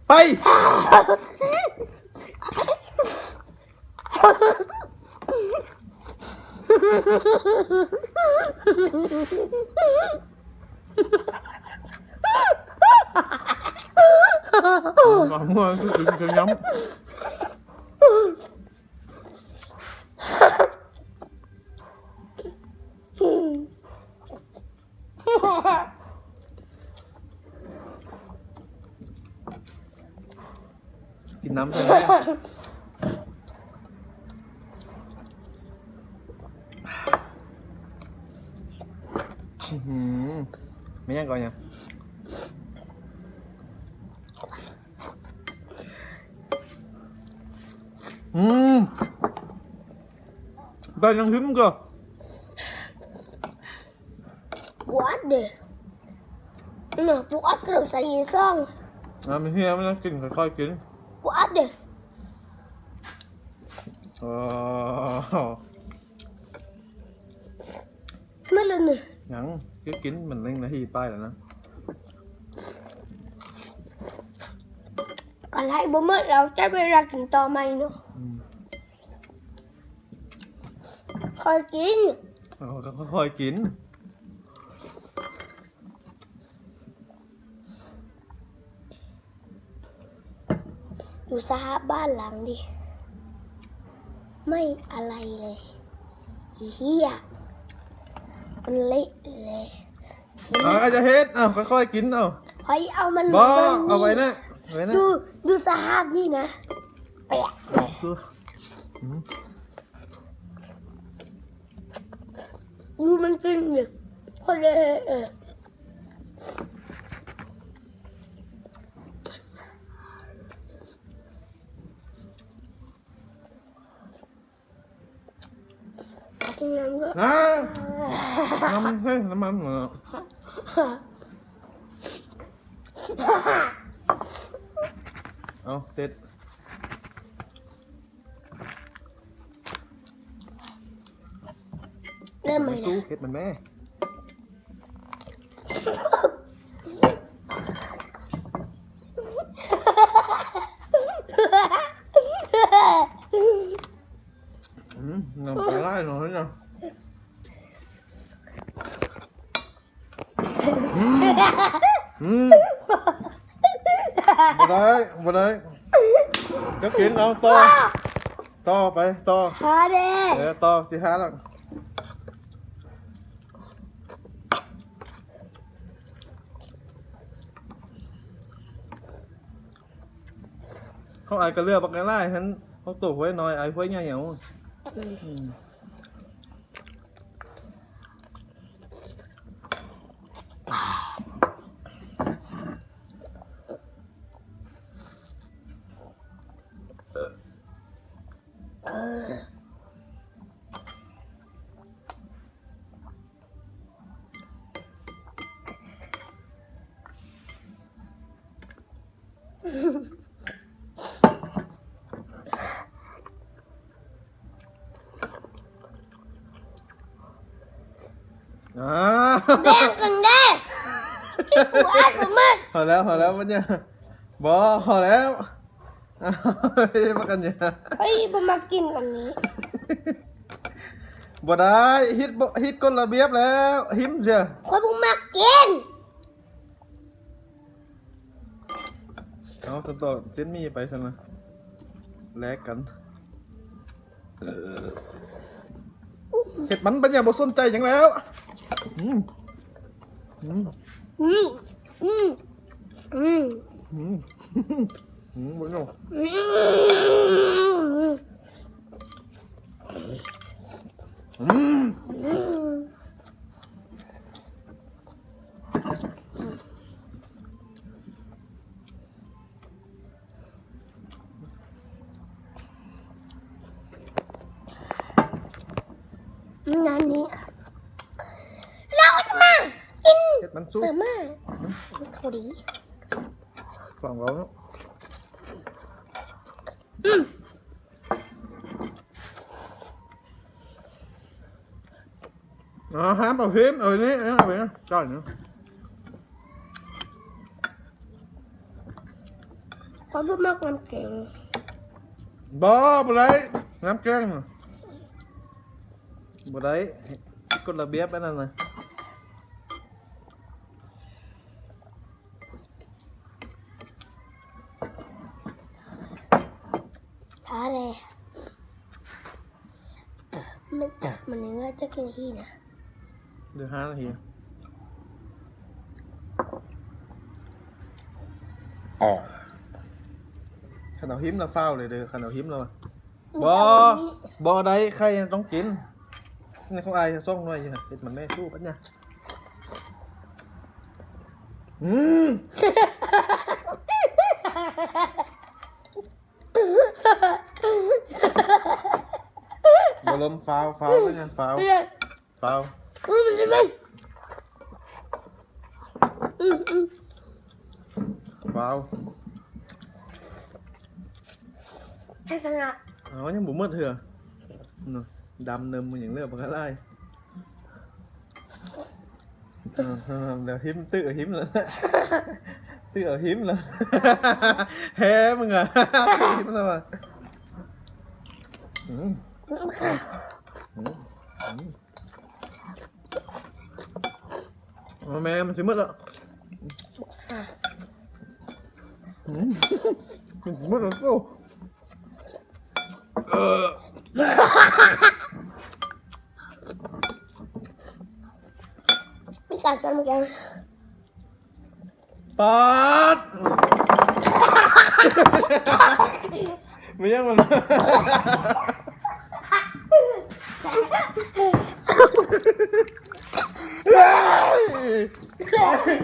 ໄປ ໝາກມ່ວງຄືກິນຈະຫຍ້ຳ. ກິນນ້ຳໃສ່ແມ່. ອືຫື ແມ່ນຫຍັງກ່ອນຫຍັງ? ອືມ ໄດ້ຫຍັງ ຊິມກ່ອນ. ປູອັດເດ້ ເນາະ ປູອັດກໍຕ້ອງໃສ່ອີກສອງ ອ່າ ມັນເຫື່ອ ມັນຕ້ອງກິນ ຄ່ອຍໆກິນ ປູອັດເດ້. ເອີ ໝົດແລ້ວນີ້ ຍັງ ຄືກິນ ມັນໜຶ່ງນາທີປາຍແລ້ວນະ. ກໍໄລ່ບໍ່ໝົດ ລາວຈະເວລາກິນຕໍ່ໃໝ່ເນາະ. ອືມ ຄ່ອຍກິນ ເອົາ ກໍຄ່ອຍໆກິນ. ດູສະພາບບ້ານຫຼັງນີ້ ໄມ່ອາໄລເລີຍ ເຫ້ຍ ມັນເລະເລີຍ. ເອົາ ຢ່າເຮັດ ເອົາ ຄ່ອຍໆກິນ ເອົາ ຂ້ອຍເອົາມັນ ບໍ່ ເອົາໄວ້ນະ ໄວ້ນະ. ດູ ດູສະພາບນີ້ນະ ແປະເລີຍ. ອືມ ດູມັນກິນນີ້ ຄົນເລະເລີຍ. ກິນນ້ຳເດີ ນ້ຳ ນ້ຳ ເຮີ້ຍ ນ້ຳມັນເນາະ. ເອົາ ເສັດ. ເລີ່ມໃໝ່ ເຮັດມັນແມ່. ອືມ ນ້ຳຕາໄຫຼເນາະ ເນາະ. ອືມ ອືມ ບໍ່ໄດ້ ບໍ່ໄດ້ ຈະກິນ ເອົາ ຕໍ່ ຕໍ່ໄປ ຕໍ່ ຫາເດ້ ເອີ ຕໍ່ ຊິຫາແລ້ວ. ເຮົາອາຍກະເລືອກບັກຫຼາຍໆຫັ້ນ ເຮົາໂຕຫ້ວຍນ້ອຍ ອາຍຫ້ວຍໃຫຍ່ເອົາ. ອືມ ອືມ. ອ່າ ແບ່ງກັນເດ້ ກິນກູອັດບໍ່ໝົດ. ພໍແລ້ວ ພໍແລ້ວ ມັນຍັງ ບໍ່ ພໍແລ້ວ ເອີ ມາກັນຍາ ຂ້ອຍບໍ່ມັກກິນອັນນີ້ ບໍ່ໄດ້ ຜິດ ຜິດກົດລະບຽບແລ້ວ ຫິມເທື່ອ ຂ້ອຍບໍ່ມັກກິນ. ເອົາ ຊັ້ນຕໍ່ເສັ້ນໝີ່ໄປຊັ້ນນະ ແລກກັນ ເຮັດມັນບັດນີ້ບໍ່ສົນໃຈຫຍັງແລ້ວ. ອືມ ອືມ ອືມ ອືມ ອືມ ອືມ ອືມ ບໍ່ເນາະ ອືມ ອືມ. ອັນນີ້ ເຮົາຈະມາກິນ ເຮັດມັນສຸກ ມາມ່າ ເຂົາດີ ຂອງເຮົາເນາະ. ອືມ ອ່າ ຫ້າມເອົາເຫັມ ເອົານີ້ ເອົານີ້ ຈ້ອຍນີ້. ປາບໍ່ມັກນ້ຳແກງ. ບໍ່ ບໍ່ໄດ້ ນ້ຳແກງນະ ບໍ່ໄດ້ ກົດລະບຽບອັນນັ້ນນະ. ຖ້າແດ່ ມັນ ມັນຍັງວ່າຈະກິນທີ່ນະ ເຫຼືອຫ້ານາທີ. ຄັນເອົາຫິມລະຟ້າວເລີຍເດີ ຄັນເອົາຫິມລະ. ບໍ່ ບໍ່ໄດ້ ໄຂ່ຕ້ອງກິນ. ນີ້ຂອງອ້າຍສອງໜ່ວຍຢູ່ຫັ້ນ ເຮັດມັນແມ່ສູ້ປັນຫຍັງ. ອືມ ບໍ່ລົມ ຟ້າວ ຟ້າວ ເປັນຫຍັງ ຟ້າວ. ປາວ ອືມ ອືມ ປາວ ໃຫ້ຊະນະ. ເອົາ ຍັງບໍ່ໝົດເທື່ອນະ ດຳເນີມມັນຍັງເຫຼືອບັກຫຼາຍ. ເອີ ດຽວຫິມ ຕື້ເອົາຫິມແລ້ວ ຕື້ເອົາຫິມແລ້ວ ແທ້ມຶງອະ ຫິມແລ້ວວ່າ. ອືມ ອືມ ອືມ. ເອົາແມ່ ມັນຊິໝົດແລ້ວ. ອືມ ມັນຊິໝົດແລ້ວ. ເອີ ມີການຊວນເມື່ອກີ້. ປາດ ແມ່ນຫຍັງມັນ ເຮີ້ຍ.